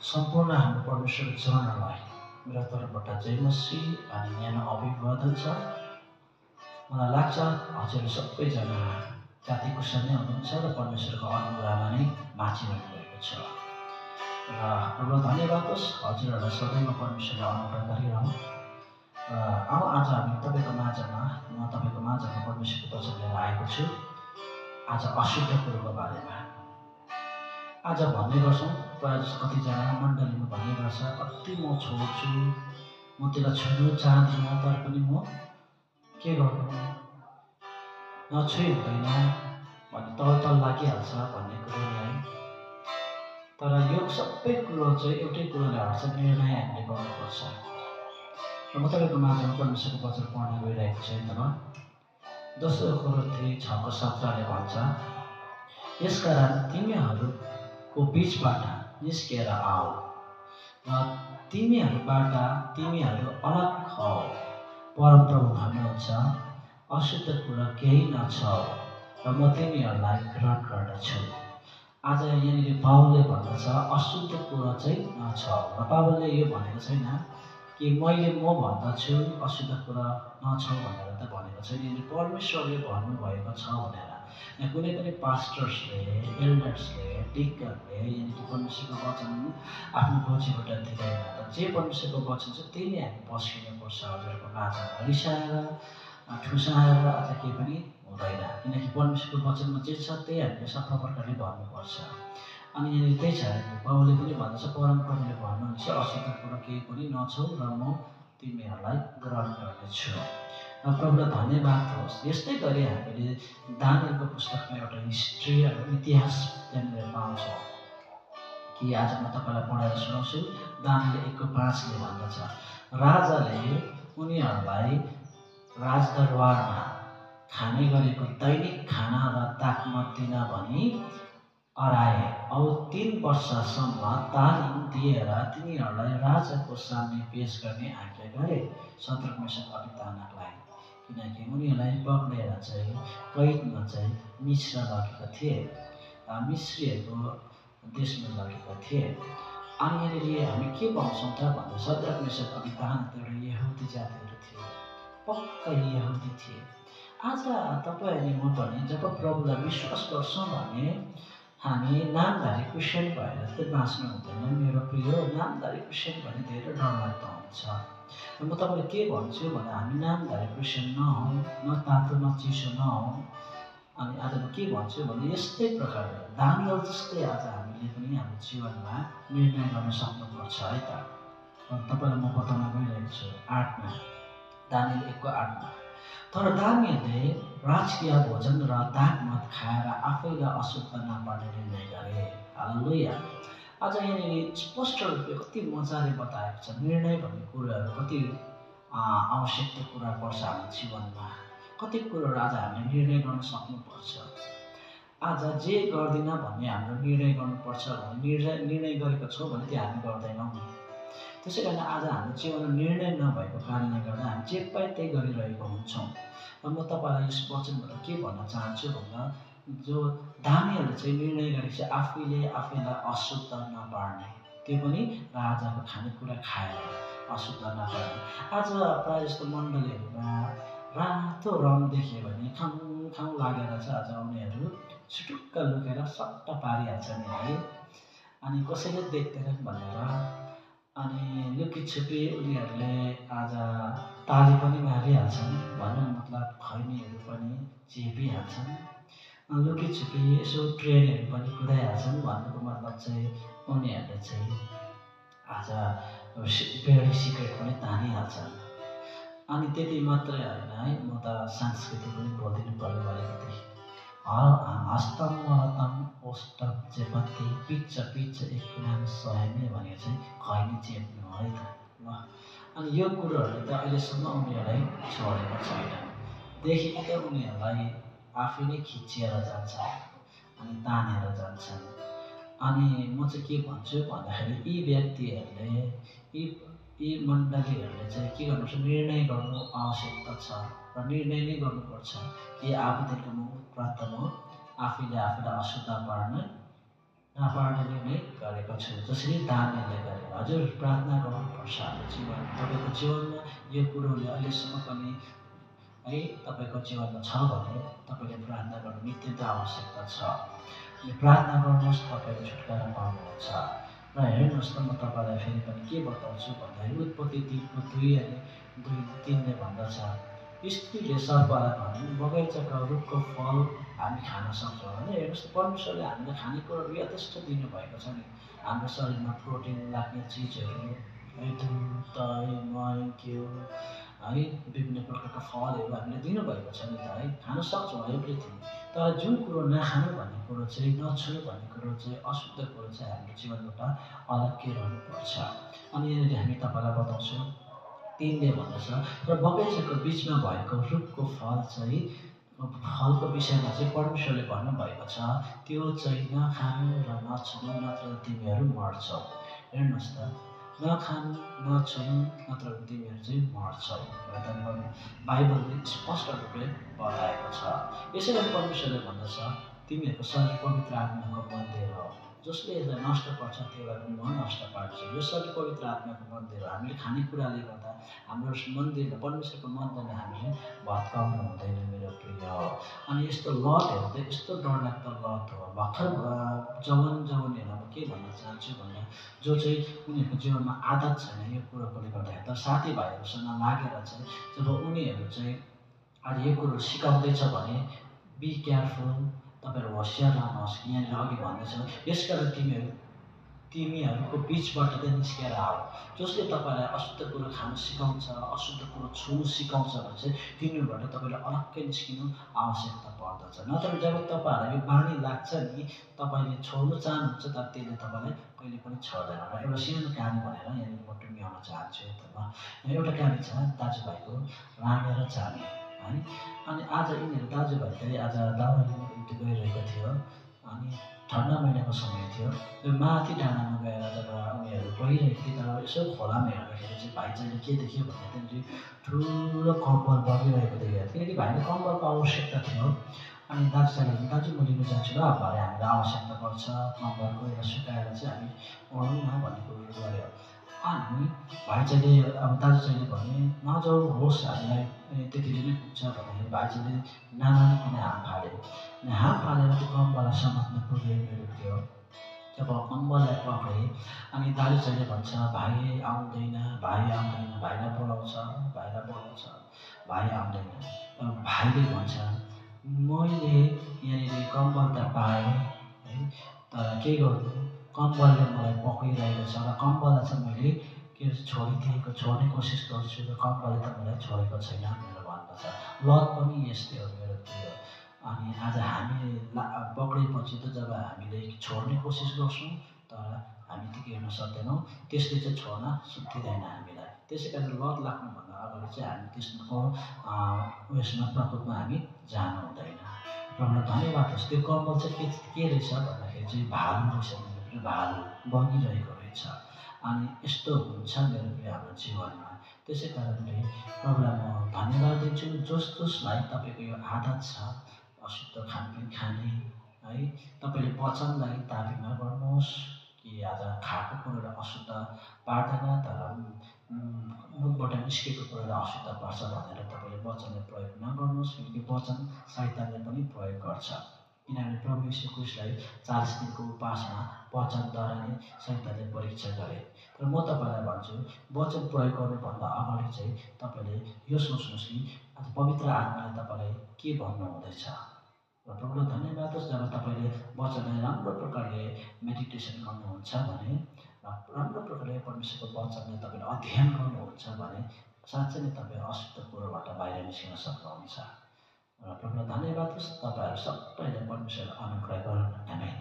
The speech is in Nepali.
सम्पूर्ण हाम्रो परमेश्वर जनलाई मेरो तर्फबाट जय मसीह अनि न्यानो अभिवादन छ। मलाई लाग्छ हजुरहरू सबैजना जाति कुशल नै हुनुहुन्छ र परमेश्वरको अनुग्रहमा नै बाँचिरहनु भएको छ र हाम्रो धन्यवाद होस् हजुरहरूलाई सदैव परमेश्वरले अनुग्रह गरिरहनु। अब आज हामी तपाईँको माझमा परमेश्वरको वचन लिएर आएको छु। आज अशुद्ध कुरोको बारेमा आज भन्ने गर्छौँ। प्रायः जस्तो कतिजना मण्डलीमा भन्ने गर्छ, कति म छोड्छु, म त्यसलाई छुनु चाहदिनँ, तर पनि म के गर्नु, नछुइ हुँदैन भन्ने तल लागिहाल्छ भन्ने कुरो है। तर यो सबै कुरो चाहिँ एउटै कुरोले हट्छ, निर्णय हामीले गर्नुपर्छ। र म तपाईँको माझमा परमेश्वरको वचन पढ्न गइरहेको छु एकदम। दोस्रो कोरिन्थी 6:17 भन्छ, यसकारण तिमीहरूको बीचबाट निस्केर आऊ र तिमीहरूबाट तिमीहरू अलग हौ। परमप्रभु भन्नुहुन्छ, अशुद्ध कुरा केही नछ र म तिमीहरूलाई ग्रहण गर्दछु। आज यहाँनिर पावलले भन्दछ अशुद्ध कुरा चाहिँ नछ र पावलले यो भनेको छैन कि मैले म भन्दछु अशुद्ध कुरा नछ भनेर त भनेको छैन। यहाँनिर परमेश्वरले भन्नुभएको छ भनेर यहाँ कुनै पनि पास्टर्सले, एल्डर्सले, डिकनले यहाँनिर परमेश्वरको वचन आफ्नो गोजीबाट दिँदैन। र जे परमेश्वरको वचन छ त्यही नै हामी बस्किनुपर्छ। हजुरको माझमा रिसाएर ठुसाएर अझ केही पनि हुँदैन, किनकि परमेश्वरको वचनमा जे छ त्यही हामीले सफा प्रकारले भन्नुपर्छ। अनि यहाँनिर त्यही छ, बाबुले पनि भन्दछ, परमप्रभुले भन्नुहुन्छ अशुद्ध कुरा केही पनि नछौ र म तिमीहरूलाई ग्रहण गर्नेछु। र प्रभुलाई धन्यवाद होस्। यस्तै गरी हामीले दानियलको पुस्तकमा एउटा हिस्ट्री इतिहास त्यहाँनिर पाउँछौँ कि आज म तपाईँलाई पढाएर सुनाउँछु। दानियल 1:5ले भन्दछ, राजाले उनीहरूलाई राजदरबारमा खाने गरेको दैनिक खाना र ताकमत दिन भनी अराए औ 3 वर्षसम्म तालिम दिएर तिनीहरूलाई राजाको सामने पेश गर्ने आज्ञा गरे, शद्रक मेशक अबेदनगोलाई। किनकि उनीहरूलाई पक्रेर चाहिँ कैदमा चाहिँ मिस्र लगेका थिए, मिस्रीहरूको देशमा लगेका थिए। अनि यहाँनिर हामी के पाउँछौँ त भन्दा शद्रक मेशक अबेदनगो एउटा यहुदी जातिहरू थियो, पक्का यहुदी थिए। आज तपाईँ अनि म पनि जब प्रभुलाई विश्वास गर्छौँ भने हामी नामधारी क्रिस्चियन भएर चाहिँ बाँच्नु हुँदैन। मेरो प्रिय नामधारी क्रिस्चियन भने धेरै डरलाग्दो हुन्छ। र म तपाईँलाई के भन्छु भने हामी नामधारी क्रिस्चियन नहौँ, न तातो न चिसो नहौँ। अनि आज म के भन्छु भने यस्तै प्रकारले दानियल जस्तै आज हामीले पनि हाम्रो जीवनमा निर्णय गर्न सक्नुपर्छ है त। तपाईँलाई म बताउन गइरहेको छु 8मा, दानियल 1:8मा। तर दानियलले राजकीय भोजन र दागमत खाएर आफैलाई अशुद्ध नपार्ने निर्णय गरे। हालेलुया। आज यहाँनिर स्पष्ट रूपले कति मजाले बताएको छ निर्णय भन्ने कुराहरू कति आवश्यक कुरा पर्छ हाम्रो जीवनमा। कति कुरोहरू आज हामीले निर्णय गर्न सक्नुपर्छ। आज जे गर्दिन भन्ने हाम्रो निर्णय गर्नुपर्छ भने निर्णय गरेको छौँ भने त्यो हामी गर्दैनौँ। त्यसै कारण आज हाम्रो जीवनमा निर्णय नभएको कारणले गर्दा हामी जे पाए त्यही गरिरहेको हुन्छौँ। र म तपाईँलाई यस वचनबाट के भन्न चाहन्छु भन्दा जो दानियलले चाहिँ निर्णय गरेको छ आफैलाई अशुद्ध नपार्ने, त्यो पनि राजाको खानेकुरा खाएर अशुद्ध नपार्ने। आज प्रायः जस्तो मण्डलीहरूमा रातो रङ देख्यो भने खाउँ लागेर चाहिँ आज उनीहरू छुटुक्क लुकेर सट्ट पारिहाल्छन् है। अनि कसैले देख्दैनन् भनेर अनि लुकीछुपी उनीहरूले आज ताली पनि मारिहाल्छन्, भनौँ मतलब खैनीहरू पनि चेपिहाल्छन्, लुकीछुपी यसो ट्रेनहरू पनि कुदाइहाल्छन्। भन्नुको मतलब चाहिँ उनीहरूले चाहिँ आज बेडी सिक्रेट पनि तानिहाल्छन्। अनि त्यति मात्रै होइन है, म त सांस्कृतिक पनि बोलिदिनु पर्यो अलिकति। हस्तम महतम ओष्टम चेपत्ती पिच्च एक कुरामा सहने भनेको चाहिँ खैनी चेप्नु है त ल। अनि यो कुरोहरूले त अहिलेसम्म उनीहरूलाई छोडेको छैन। देखि त उनीहरूलाई आफै नै खिचिएर जान्छ अनि तानेर जान्छन्। अनि म चाहिँ के भन्छु भन्दाखेरि यी व्यक्तिहरूले यी मण्डलीहरूले चाहिँ के गर्नुपर्छ, निर्णय गर्नु आवश्यकता छ र निर्णय नै गर्नुपर्छ कि अबदेखिको म आफैले आफूलाई अशुद्ध पार्न नपार्ने निर्णय गरेको छु, जसरी दानिएलले गरे। हजुर प्रार्थना गर्नुपर्छ हाम्रो जीवन। तपाईँको जीवनमा यो कुरोले अहिलेसम्म पनि है तपाईँको जीवनमा छ भने तपाईँले प्रार्थना गर्नु नित्यन्त आवश्यकता छ। अनि प्रार्थना गर्नुहोस्, तपाईँले छुटकारा पाउनुहुन्छ। र हेर्नुहोस् त, म तपाईँलाई फेरि पनि के बताउँछु भन्दाखेरि उत्पत्ति 3:2 अनि 2:3ले भन्दछ, स्त्रीले सर्पलाई भने, बगैँचाका रुखको फल हामी खान सक्छौँ भने। हेर्नुहोस् त, परमेश्वरले हामीलाई खानेकुराहरू यथेष्ट दिनुभएको छ नि। हाम्रो शरीरमा प्रोटिन लाग्ने चिजहरू, है दुध, दही, मही, घिउ, है विभिन्न प्रकारका फलहरू हामीले दिनुभएको छ नि त, है खान सक्छौँ एभ्रिथिङ। तर जुन कुरो नखानु भन्ने कुरो चाहिँ, नछुनु भन्ने कुरो चाहिँ, अशुद्ध कुरो चाहिँ हाम्रो जीवनबाट अलग्गै रहनुपर्छ। अनि यहाँनिर हामी तपाईँलाई बताउँछौँ 3ले भन्दछ, र बगैँचाको बिचमा भएको रुखको फल चाहिँ, फलको विषयमा चाहिँ परमेश्वरले भन्नुभएको छ, त्यो चाहिँ नखानु र नछुनु, नत्र तिमीहरू मर्छौ। हेर्नुहोस् त, नखानु नछुनु नत्र तिमीहरू चाहिँ मर्छौ भनेर बाइबलले स्पष्ट रूपले बताएको छ। यसैले परमेश्वरले भन्दछ, तिमीहरूको शरीर पवित्र आत्माको मन्दिर हो, जसले यसलाई नष्ट गर्छ त्यसलाई पनि म नष्ट पार्छु। यो शरीर पवित्र आत्माको मन्दिर हो। हामीले खानेकुराले गर्दा हाम्रो मन्दिर, परमेश्वरको मन्दिरलाई हामीले भत्काउनु हुँदैन मेरो प्रिय। अनि यस्तो लतहरू चाहिँ यस्तो डरलाग्दो लत हो। भर्खर जवानीहरूलाई म के भन्न चाहन्छु भन्दा, जो चाहिँ उनीहरूको जीवनमा आदत छैन यो कुरोले गर्दाखेरि, तर साथीभाइहरूसँग लागेर चाहिँ जब उनीहरू चाहिँ आज यो कुरो सिकाउँदैछ भने बी केयरफुल, तपाईँहरू होसियार रहनुहोस्। यहाँनिर अघि भन्दैछ, यसकारण तिमीहरूको बिचबाट चाहिँ निस्केर आऊ। जसले तपाईँलाई अशुद्ध कुरो खानु सिकाउँछ, अशुद्ध कुरो छुनु सिकाउँछ भने चाहिँ तिनीहरूबाट तपाईँले अलग्गै निस्किनु आवश्यकता पर्दछ। नत्र जब तपाईँहरूलाई यो बानी लाग्छ नि, तपाईँले छोड्नु चाहनुहुन्छ, तर त्यसले तपाईँलाई कहिले पनि छोड्दैन। र एउटा सानो कहानी भनेर यहाँनिर म टुङ्ग्याउन चाहन्छु। एउटा कहानी छ दाजुभाइको, रामे र चामे, है। अनि आज यिनीहरू दाजुभाइ चाहिँ आज दाउरा लिने निम्ति गइरहेको थियो। अनि ठन्डा महिनाको समय थियो। त्यो माथि डाँडामा गएर जब उनीहरू गइरहेको थियो, तर यसो खोलामा हेर्दाखेरि चाहिँ भाइ चाहिँ के देख्यो भने त्यहाँनिर ठुलो कम्बल बगिरहेको देखेको थियो। किनकि भाइले कम्बलको आवश्यकता थियो। अनि दाजुले, दाजु म लिनु जान्छु ल, भरे हामीलाई आवश्यकता पर्छ कम्बलको, यसलाई सुकाएर चाहिँ हामी ओढौँ न भन्ने कुरो गऱ्यो। अनि भाइ चाहिँ अब दाजु चाहिँ भने नजाऊ, होस् हामीलाई त्यतिले नै पुग्छ भन्दाखेरि भाइ चाहिँ नमानिकन हाम फाल्यो। अनि हाम फालेर त्यो कम्बललाई समात्न पुगे मेरो थियो। जब कम्बललाई पक्रेँ अनि दाजु चाहिँ भन्छ, भाइ आउँदैन, भाइ आउँदैन, भाइलाई बोलाउँछ, भाइलाई बोलाउँछ, भाइ आउँदैन। भाइले भन्छ, मैले यहाँनिर कम्बल त पाएँ, है, तर के गर्नु, कम्बलले मलाई पक्रिरहेको छ र कम्बललाई चाहिँ मैले छोड्ने कोसिस गर्छु र कम्बलले त मलाई छोडेको छैन भनेर भन्दछ। लत पनि यस्तै हो मेरो प्रिय। अनि आज हामी पक्रेपछि त जब हामीले छोड्ने कोसिस गर्छौँ, तर हामी त्यो हेर्न सक्दैनौँ, त्यसले चाहिँ छोड्न दिँदैन हामीलाई। त्यसै कारण लत लाग्नुभन्दा अगाडि चाहिँ हामी त्यसको उयसमा प्रकोपमा हामी जानु हुँदैन। प्रभुलाई धन्यवाद होस्। त्यो कम्बल चाहिँ के रहेछ भन्दाखेरि चाहिँ भालु रहेछ मेरो प्रिय, भालु बगिरहेको रहेछ। अनि यस्तो हुन्छ मेरो प्रिय हाम्रो जीवनमा। त्यसै कारणले प्रभुलाई म धन्यवाद दिन्छु। जसलाई तपाईँको यो आदत छ अशुद्ध खानपिन खाने, है, तपाईँले वचनलाई दाबी नगर्नुहोस् कि आज खाएको कुरोलाई अशुद्ध पार्दैन, तर मुखबाट निस्केको कुरोलाई अशुद्ध पर्छ भनेर तपाईँले वचनलाई प्रयोग नगर्नुहोस्। किनकि वचन शैतानले पनि प्रयोग गर्छ। किनभने प्रभु यीशु ख्रीष्टलाई 40 दिनको उपवासमा वचनद्वारा नै शैतानले परीक्षा गरे। तर म तपाईँलाई भन्छु, वचन प्रयोग गर्नुभन्दा अगाडि चाहिँ तपाईँले यो सोच्नुहोस् कि आज पवित्र आत्माले तपाईँलाई के भन्नुहुँदैछ। र प्रभुलाई धन्यवाद होस्, जब तपाईँले वचनलाई राम्रो प्रकारले मेडिटेसन गर्नुहुन्छ भने, र राम्रो प्रकारले परमेश्वरको वचनलाई तपाईँले अध्ययन गर्नुहुन्छ भने साँच्चै नै तपाईँ अशुद्ध कुरोबाट बाहिर निस्किन सक्नुहुन्छ। र प्रभुलाई धन्यवाद होस्। तपाईँहरू सबैलाई परमेश्वरले अनुग्रह गरून्। आमेन।